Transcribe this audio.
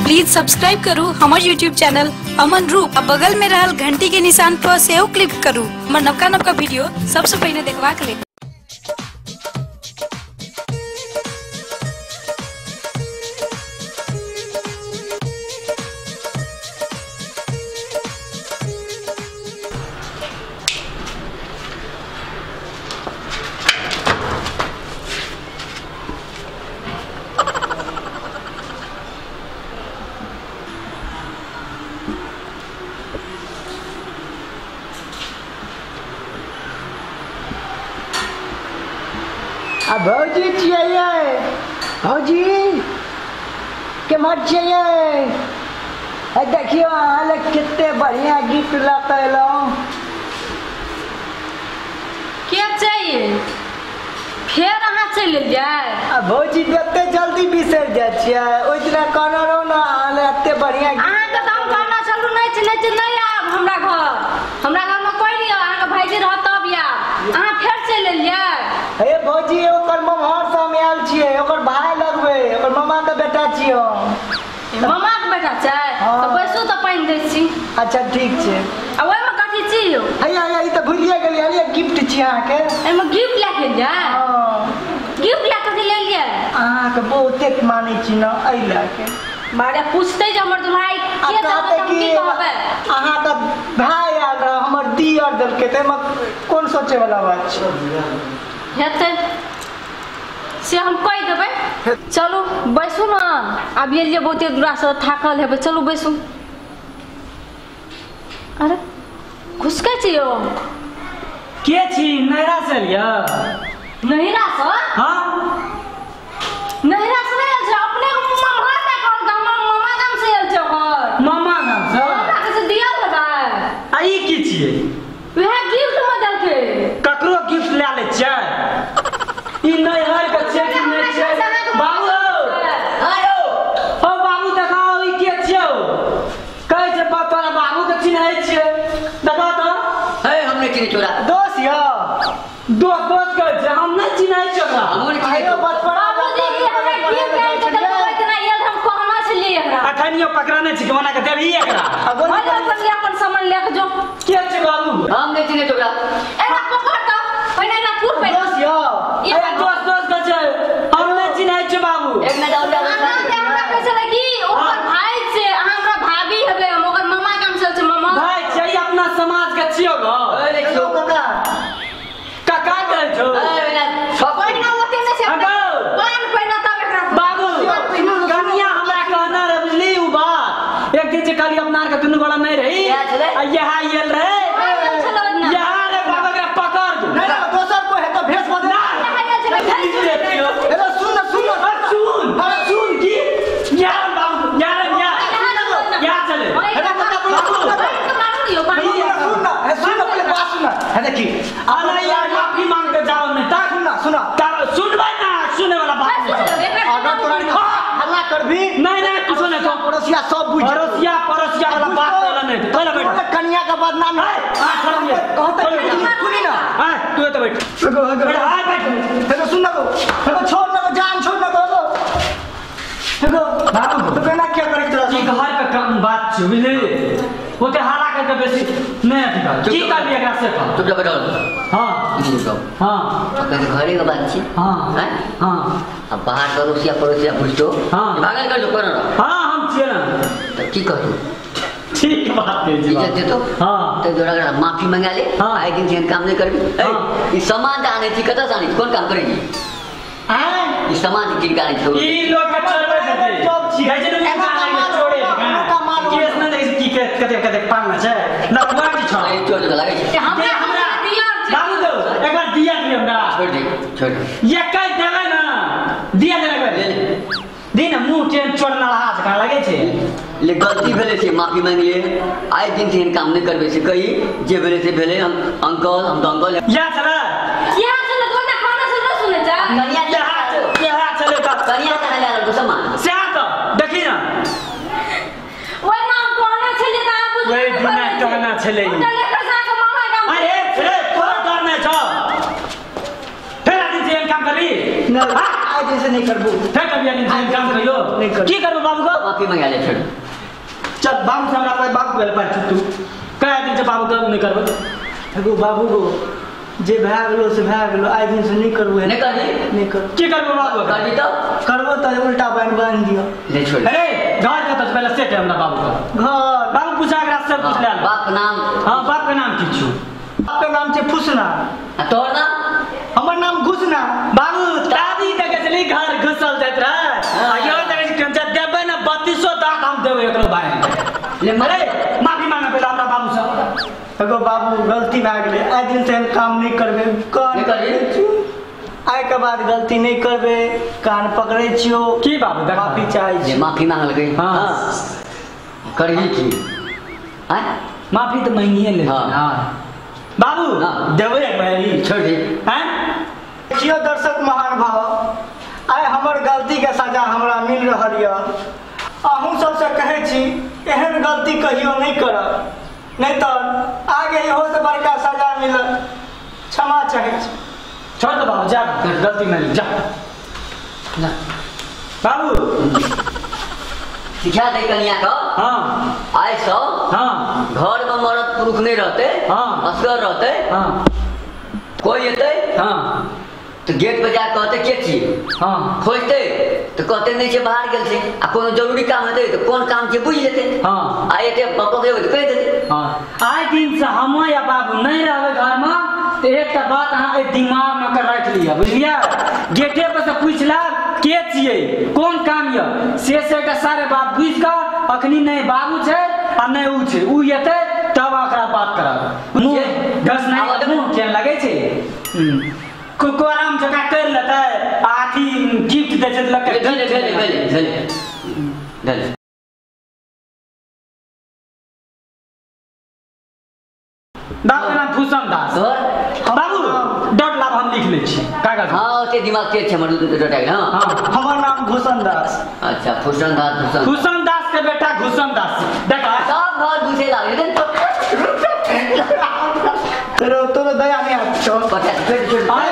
Please subscribe करू हमर YouTube channel Aman रूप आ बगल में रहल घंटी के निशान पर सेहो क्लिक करू हमर नवका नवका वीडियो सबसे पहले देखबाक लेल। आ भौजी छियै, भौजी केम्हर छियै? देखियौ अहाँ लग कते बढ़िया गिफ्ट लऽ कऽ एलहुँ। के चाहिए फेर अहाँ चलि एलियै? आ भौजी कते जल्दी बिसरि जाइ छियै, ओहि दिना कहने रहौं ने अहाँ लए एते बढ़िया। अहाँके तऽ हम कहने छलहुँ नहि छै नहि आयब हमरा घर, हमरा घरमे कोइ नहि आयब, अहाँके भाईजी रहत तब आयब, अहाँ फेर चलि एलियै? हे भौजी ओकर ममहर से हम आयल छियै, ओकर भाय लगबै, ओकर मामा के बेटा छियै हम। मामा के बेटा छै? तऽ बैसू तऽ पानि दै छी। अच्छा ठीक छै। आ ओहिमे कथी छी यौ? हैया हैया ई तऽ भुलिए गेलियै, हैया गिफ्ट छी अहाँके। एहिमे गिफ्ट लए के एलियै? गिफ्ट लए कथी लेलियै? अहाँके बहुते मानै छी ने एहि लए के। बारे पूछतै जे हमर दुल्हाई के कहतै हम की कहबै? अहाँके भाय आयल रहै, हमर दियर देलकै, तऽ एहिमे कोन सोचै वाला बात छै? हेतै से हम कहि देबै। चलू बैसू ने, आब एलियै बहुते दूरासँ थाकल हेबै, चलू बैसू। अरे घुसकै छी यौ? के छी? नैहरा से एलियै? नैहरा से? हाँ नैहरा से नहि आयल छै, अपने ममहर नहि कहलकै, हमर मामा गाम से आयल छै। ओकर मामा गाम से? हमरा से दियल हेबै। आ ई की छियै? वएह गिफ्ट मे देलकै। ककरो गिफ्ट लए लै छियै? ई नैहर के छियै कि नहि छियै? बाबू आयो ओ बाबू देखाओ ई के छियौ? कहै छै तोरा बाबू के चिन्है छियै, देखा तऽ। हे हम नहि चिन्है तोरा। दोस्त यौ? दोस्त दोस्त कहै छै, हम नहि चिन्है छियै ओकरा। अखनियो पकड़ाने छी ओना के देबही एकरा। अपन सामान लए के जो। के छै बाबू? हम नहि चिन्है तोरा। एकरा पकड़ तऽ पहिने एकरा पूर पहिने। दोस्त यौ? अरे दोस्त दोस्त कहै छै, हम नहि चिन्है छियै बाबू। एक मिनट आउ। हमरा कहै छलै कि ओकर भाई छै, अहाँ हमरा भाभी हेबै, हम ओकर मामा गाम से छै। मामा भाई छै, अपना समाज के छियौ गो। देखियौ काका काका कहै छौ। पहिने ओते नहि छै, पान पहिने तब एकरा। बाबू कनिया हमरा कहना रहे बुझली उ बात, एक दिन जे कहली अपना आर के दुनू गोड़ा नहीं रही आ यहाँ आयल रहे, यहाँ रे बाबा एकरा पकड़ दू। नहीं नहीं दोसर कोई है तो भेष बदल। हेलो सुन ना सुन ना सुन सुन की यार बाबू यार यार यार चले। हेलो सुन ना सुन ना पहले बात सुन ना। है देखी अरे यार माफी मांग के जाओ नहीं ता सुन ना सुना सुनबै ना, सुने वाला बात। अगर तोरा हल्ला करबी नहीं नहीं कुछो नहीं, तो पड़ोसिया सब बुझ पड़ोसिया पड़ोसिया वाला बात वाला नहीं। पहले बैठ, कन्या का बदनाम है। हां खड़ा हो कहता सुनी ना। हां तू तो बैठ बैठ, हां बैठ। हेलो सुन ना गो, हेलो छोड़ ना गो, जान छोड़ ना गो। हेलो बाबू तो केना क्या करै तोरा? ई घर के काम बात छै बुझली, ओते हल्ला कर के बेसी नहीं अथी कर। की करबी एकरा से कह? चुप बैठो। हां हां अगर घरे के बात छी। हां हां अब बाहर पड़ोसिया पड़ोसिया बुझतो। हां भागल कर जो कर। हां हम छियै ना त की कहू? ठीक बात है जी। इज्जत देतो। हां त तोरा माफी मंगा ले। आइ दिन जेहन काम नहीं करबी। ए ई सामान त आनै छी, कतऽ से आनै छी, कोन काम करै छी? आय ई सामान किन के आनै छी? ई लोग के चलबै छै जॉब छी जाइ छै ने छोड़े केस न देखै की के कते कते पान छै लफुआ की छ। ए चोर जका लागै छै। हमरा हमरा दियर बाबू दो एक बार दिया दियो हमरा। छोड़ दे छोड़ दे। ये कह देबै ना दिया देबै ले ले दी ना मुंह के चोरना रहा जका लागै छै। ले गलती भेलै से माफी मांग ले, आइ दिन से काम नहीं करबै से कही जे भेलै से भेलै। हम अंकल हम तऽ अंकल या चला या चला तो ना खाना से न सुनै जा। कनिया यहाँ चले त कनिया कहाँ ले आयल सामान से त देखी ना ओइ नाम कहना छलै त आबू ओइ दिना कहना छलै। अरे रे तोरा डर नहीं छ, फेर आदि जेहन काम करबी? नहीं आइ दिन दिन से नहीं करबो। फेर कभी आइ दिन से काम कहियो नहीं करबो। की करबो बाबू को? माफी मंगा ले छोड़। चल बाबू से हमरा बाबू के पर तू कए दिन से बाबू के नहीं करबो। एगो बाबू गो जे भए गेलो से भए गेलो, आइ दिन से नहीं करबो। नहीं करबी? नहीं करबो। की करबो बाबू? करबी तो करबो त उल्टा बांध बांध दियो। ले छोड़। अरे घर के तो पहले सेट है हमरा बाबू का घर। बाबू पूछा एकरा सब पूछ ले। बाप के नाम? हां बाप के नाम की छु? बाप के नाम छै फुसना। आ तोहर नाम? हमर नाम घुसना। बाबू दादी देखे छली घर घुसल जाइत रहे आ यो देखे छी जब देबै ने 3200 दांत हम देबै एकरो भाई। ले अरे माफी मांगे पहले हमरा बाबू से। एगो बाबू गलती भए गेलै, आइ दिन से एहन काम नहीं करबै। कान नहीं करबी? आइ के बाद गलती नहीं करबै, कान पकड़ै छियो। की बाबू देख माफी चाहै जे छी। माफी मांगलकै। हां करबी की? हां माफी तो मांगिए ले। हां बाबू देबै एक भाई छोड़ दे। हैं देखियो दर्शक महान भाव, आइ हमर गलती के सजा हमरा मिल रहल यऽ। अहूँ सबसे कहै छी एहन गलती कहियो नहीं करब, नहीं तऽ आगे इहो से बड़का सजा मिलत। क्षमा चाहै छी। छोड़ दे बाबू, जा गलती में जा ना बाबू सिखा दे कनिया का। हां आइ सब हां घर में मर्द पुरुष नहीं रहते, हां असगर रहते, हां कोई एते, हां तो गेट पर जा कहते के छी, हां खोजते तो कहते नहीं छे बाहर गेल छे, आ कोनो जरूरी काम हेतै तो कोन काम छे बुझि जेतै, हां आ एते पकड़ेबै तो कहि देतै। हां आइ दिन से हम या बाबू नहीं रहबै घर में तो एकटा बात अहाँ एहि दिमाग में कर राखि लिअ, बुझलियै? गेटे पर से पूछि लेब के छियै, कोन काम यऽ, से एकटा सारे बात बुझि कऽ अखनी नहि बाबू छै आ नहि उ छै, उ एतै तब ओकरा बात करब। मुँह घस नहि मुँह केहन लगै छै, कोराम जकाँ करि लेतै आ अथी गिफ्ट दै छै तऽ लग भेलै भेलै भेलै भेलै। बाबू के नाम भूषण दास। बाबू डॉट लाभ हम लिख लै छी कागज। हां ओते दिमाग तेज छै हमर डॉट। हां हमर नाम भूषण दास। अच्छा भूषण दास, भूषण भूषण दास के बेटा भूषण दास। देखा सब घर घुसे लागै तेरो तोरो दया नहीं आत छौ। पता आइ